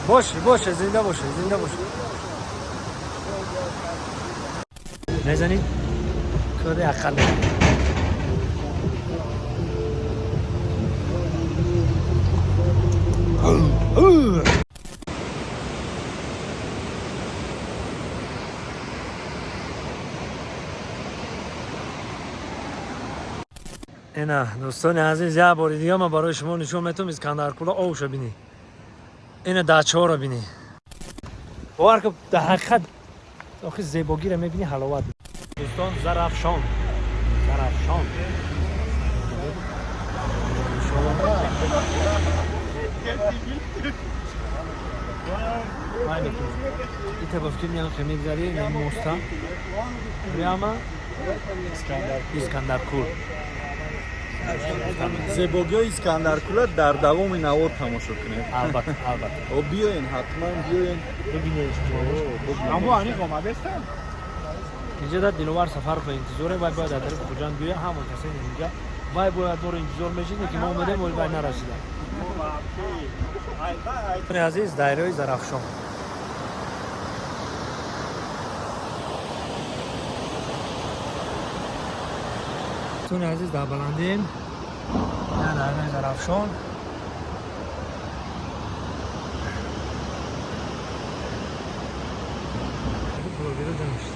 Боше, боше, зинда боше, зинда боше. Мезанӣ? Кӯди ақал. Ина дӯстони азиз, як бори дига ман барои шумо нишон метавам Искандаркӯла овша бинӣ. Ина дачаҳоро бинӣ. Бовар кун, дар ҳақиқат охи зебогиро мебинӣ, ҳаловат. Дӯстон, Зарафшон. Зарафшон. Ита ба фикр меям, ки мегзарӣ ин моста прямо Искандаркул. Зебогиҳои Искандаркӯла дар давоми навор тамошо кунед. Албатта, албатта. О, биёен, ҳатман биёен. Бибинед. Аммо аниқ омадестам. Инҷа дар Диловар Сафаров интизоре, вай бояд дар тарафи Хуҷанд биёяд, ҳама касои инҷа вай бояд моро интизор мешид, ки мо омадем, вале вай нарасида. Азиз, дайраи Зарафшон. Дӯстони азиз, дар баландием, ина дайраи Зарафшон. Блогерро ҷамъ шуд.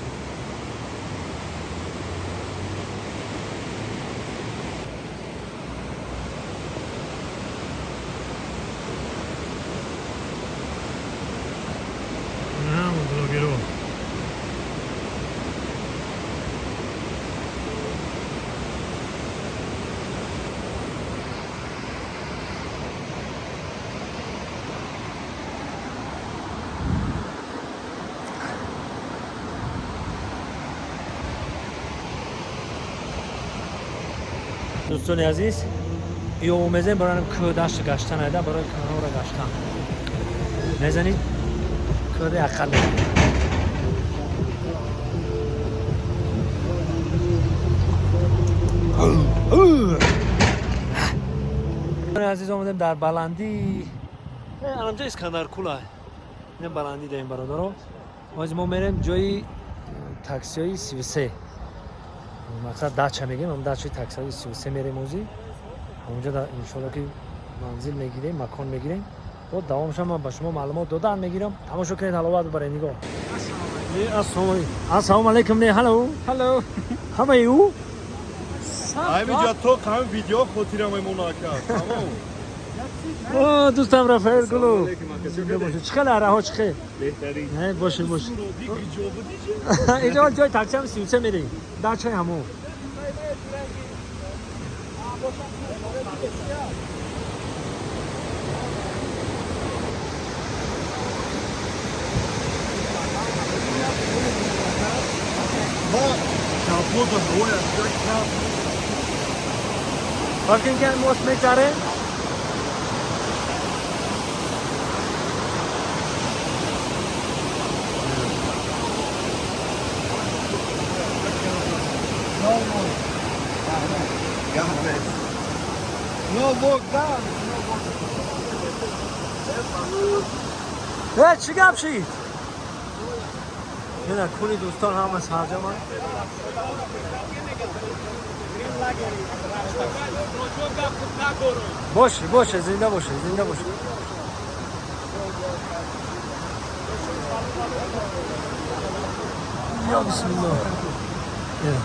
Ҳама блогерро. Дӯстони азиз, ё омезем барои кӯҳ дашт гаштан айда, барои кӯҳҳоро гаштан. Мезанӣ? Кӯҳи ақал. Дӯстони азиз, омадем дар баландӣ. Анамҷа Искандаркула. Ина баландӣ даем, бародаро. Ҳозир мо мерем ҷои таксиҳои 33. Мақсад дача мегем, ам дачаи таксиҳои 33 мерем озӣ. Онҷо да иншолло ки манзил мегирем, макон мегирем. Бо давомша ман ба шумо маълумот додан мегирам. Тамошо кунед, ҳаловат бибаред, нигоҳ. Ассалому алайкум. Ассалому алайкум, не, hello. Hello. How are you? Ҳаминҷа то ҳамин видео хотира мемона, ака, тамом. О, дӯстам Рафаэл Гулу. Зинда бошед. Чӣ хел араҳо, чӣ хел? Беҳтарин. Не, боше, боше. Инҷо ҷои такси ҳам 33 мерем. Дачаи ҳамо. Ма капота ҳавоя кап. Вақте ки мост мегзаре, No walk down. Э, чӣ гап шид? Ина кули дӯстон ҳама сарҷаманд. Боше, боше, зинда боше, зинда боше. Я бисмиллоҳ. Ина.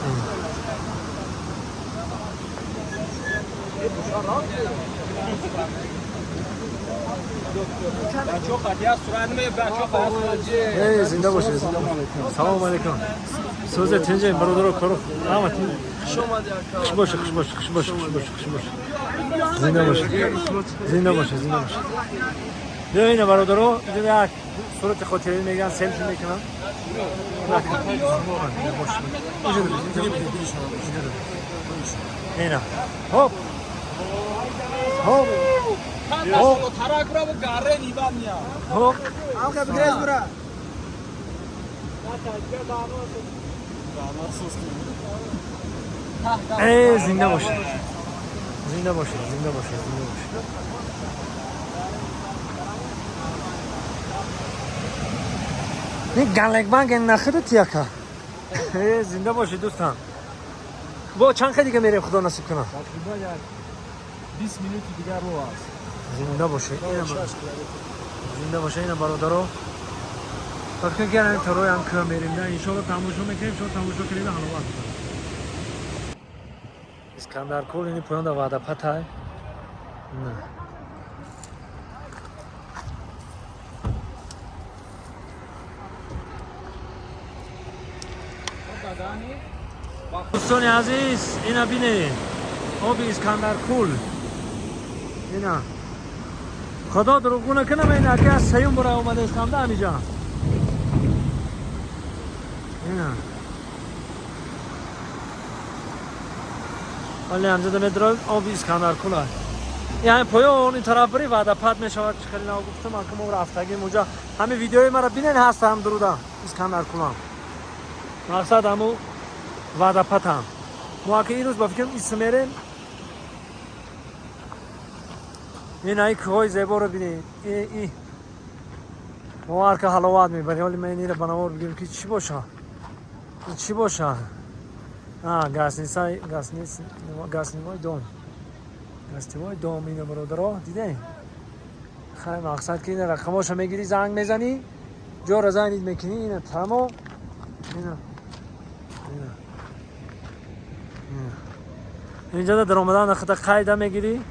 Ина. Эй, зинда боше, зинда боше. Салом алейкум. Сӯзе тинҷем, бародаро, коро. Ҳама тинҷ. Хуш боше, хуш боше, хуш боше, хуш боше, хуш боше. Зинда боше. Зинда боше, зинда боше. Биё ина, бародаро, инҷо як сурати хотирӣ мегиранд, селфи мекунанд. Инҷо инҷо инҷо. Ина. Хоп. Хоп. Хоп. Хоп. Амка бигрез бура. Э, зинда бошед. Зинда бошед, зинда бошед, зинда бошед. Ин галекбанг нахиду тияка. Зинда бошӣ, дӯстам. Бо чанд хел дига мерем, худо насиб кунад? Тақрибан як 20 минути дигар роҳ аст. Зинда бошӣ. Зинда боша. Ина, бародаро, фикр кардам то роям ка мерем. Да, иншоалло, тамошо мекунем. Шумо тамошо кунед, ҳаловат. Искандаркул ини поён да ваъдапатай на. Дӯстони азиз, ина бинед, оби Искандаркул ина. Худо дурӯғгӯ накунам, ин ака аз сеюм бора омада истам да ҳамиҷа. Ина вале ҳамҷода медорад, оби Искандаркул аст. Яъне поён ин тараф бири, ваъдапат мешавад. Чӣ хеле нав гуфтам, ака мо рафтагим уҷа. Ҳамин видеои мара бинед, ҳастам дуруда Искандаркулам. Мақсад ҳаму ваъдапатам. Мо ака ин рӯз ба фикрам исм мерем. Ин ай кӯҳҳои зеборо бинед. И бовар ка, ҳаловат мебарӣ. Ҳоли ман инро ба навор бигирем, ки чӣ боша, ин чӣ боша. Гостиница, гостевой дом, гостевой дом. Ина, бародаро, дидем. Хай, мақсад ки ина рақамоша мегирӣ, занг мезанӣ, ҷоро занг мекунӣ. Ина тамом. Ина, ина, ина, инҷода даромадан хата қайда мегирӣ.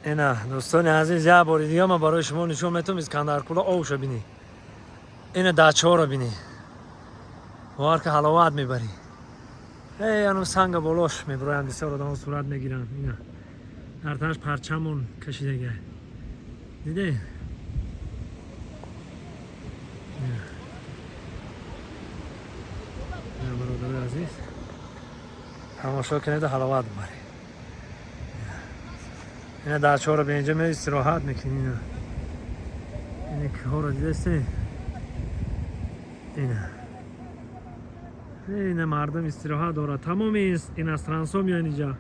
Ина, дӯстони азиз, як бори дига ман барои шумо нишон метавам Искандаркула овша бинӣ. Ина дачаҳоро бинӣ, бовар ка, ҳаловат мебарӣ. Эй, ану санга болош мебироянд, бисёр одамо сурат мегиранд. Ина дар танаш парчамон кашидага, диде. Ина, бародарои азиз, тамошо кунеду ҳаловат бибаред. Ина дачаҳоро ба инҷа меои, истироҳат мекунӣ. Ина, ина кӯҳҳоро дидастед? Ина, ина мардум истироҳат дорад. Тамоми иностранцо меоянд инҷа.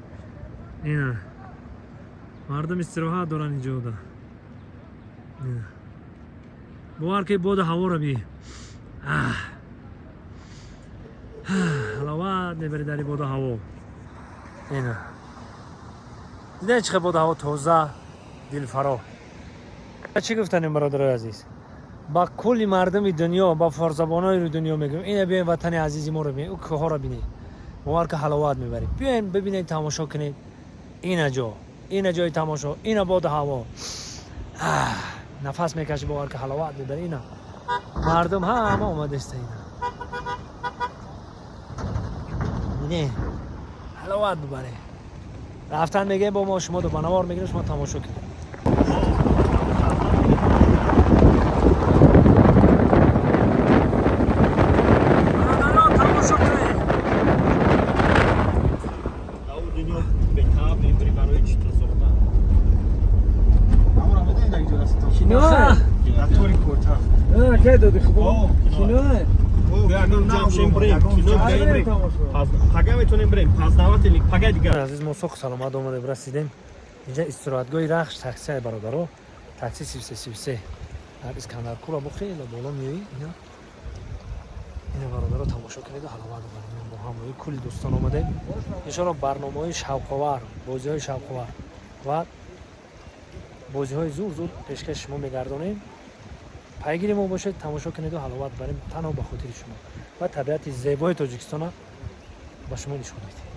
Ина мардум истироҳат доранд инҷода. Ина бовар ки, боду ҳаворо би, ҳаловат мебарӣ дар боду ҳаво. Ина дидан, чӣ хел боду ҳаво тоза, дилфаро. Чӣ гуфтанем, бародарои азиз? Ба кулли мардуми дунё, ба форсзабонои рӯи дунё мегӯем: ина биёем, ватани азизи моро бинед, ӯ кӯҳҳоро бинед. Бовар ка, ҳаловат мебаред. Биёем, бибинед, тамошо кунед. Ина ҷо, ина ҷои тамошо, ина боду ҳаво, нафас мекашӣ, бовар ка, ҳаловат мебарӣ. Ина мардум ҳама омадаиста. Ина не, ҳаловат бибаред. Рафтан мегӯем, бо мо шумо ду ба навор мегирем, шумо тамошо кунед. Бародарон, тамошо кунед. Ау дунё бетаб мебари барои чӣ то сохтан. Амро медонӣ, дар ҷо аст? Кино. Дар тори кӯтаҳ. Кай доди худо? Кино. Ҷамшем брем, кино брем. Пага метонем брем, пазнаватели пага дигар. Азиз, мо соҳ саломат омадем, расидем инҷа истироҳатгоҳи Рахш таксияи. Бародаро, такси 33 33 дар Искандаркула бо хеле боло меоӣ. Ина, ина, бародаро, тамошо кунеду ҳаловат бибаред. Бо ҳамроҳи кулли дӯстон омадем. Иншоалло, барномаҳои шавқовар, бозиҳои шавқовар ва бозиҳои зур зур пешкаши шумо мегардонем. Пайгири мо бошед, тамошо кунеду ҳаловат барем. Танҳо ба хотири шумо ва табиати зебои Тоҷикистона ба шумо нишон медиҳем.